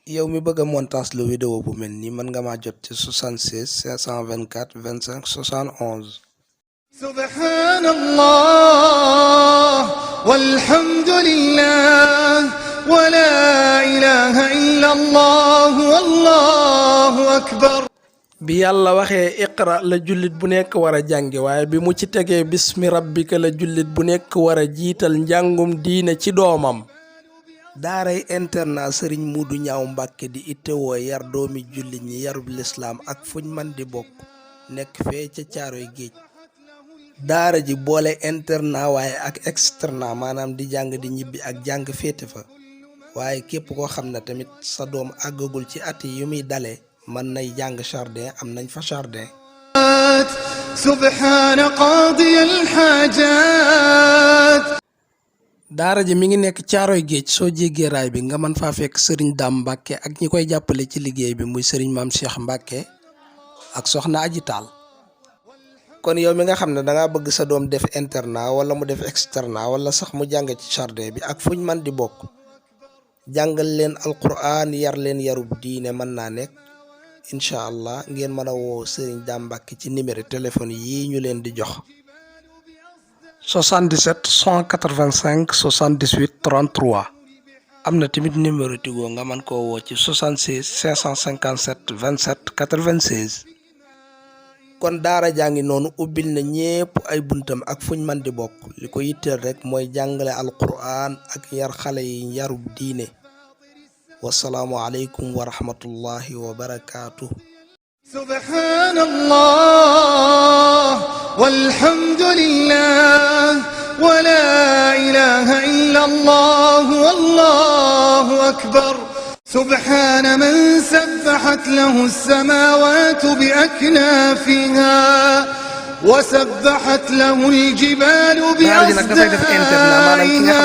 yow mi bëgg a montage lu vidéo bu mel nii mën nga maa jot ci 76 524 25 71. subhanallah walhamdulillah wa la ilaha illa allah wallahu akbar. bi yàlla waxee iqra la jullit bu nekk war a jàngi waaye bi mu ci tegee bismi rabbika la jullit bu nekk war a jiital njàngum diine ci doomam. daaray internat sëriñ Muudu Ñaaw Mbàkke di ittewoo yar doomi jullit ñi yarub lislaam ak fuñ man di bokk nekk fee ca caaroy géej. daara ji boole internat waaye ak externat maanaam di jàng di ñibbi ak jàng féete fa waaye képp koo xam ne tamit sa doom àggagul ci at yi yu muy dalee mën nay jàng jardin am nañ fa jardin. subhaana qaadiyal haajaat. daara ji mi ngi nekk caaroy géej soo jéggee raay bi nga mën faa fekk sëriñ Daam Mbàkke ak ñi koy jàppale ci liggéey bi muy sëriñ Maam Cheikh Mbàkke ak soxna Aji Taal. kon yow mi nga xam ne dangaa bëgg sa doom def internat wala mu def externat wala sax mu jàng ci jardin bi ak fuñ man di bokk jàngal leen alquran yar leen yarub diine mën naa nekk incha allah ngeen mën a woo sëriñ Daam Mbàkke ci numéro téléphone yii ñu leen di jox. 77 185 78 33 am na tamit numéro Tigo nga mën koo woo ci 76 557 27 96. kon daara jaa ngi noonu ubbil na ñépp ay buntam ak fuñ man di bokk li ko yitteel rek mooy jàngale alquran ak yar xale yi yarub diine wasalaamu aleykum wa rahmatullahi wa barakaatuh. subhanallah walhamdulillah wa la ilaha illa allah wallahu akbar. سبحان من سبحت له السماوات بأكنافها وسبحت له الجبال بأصدائها.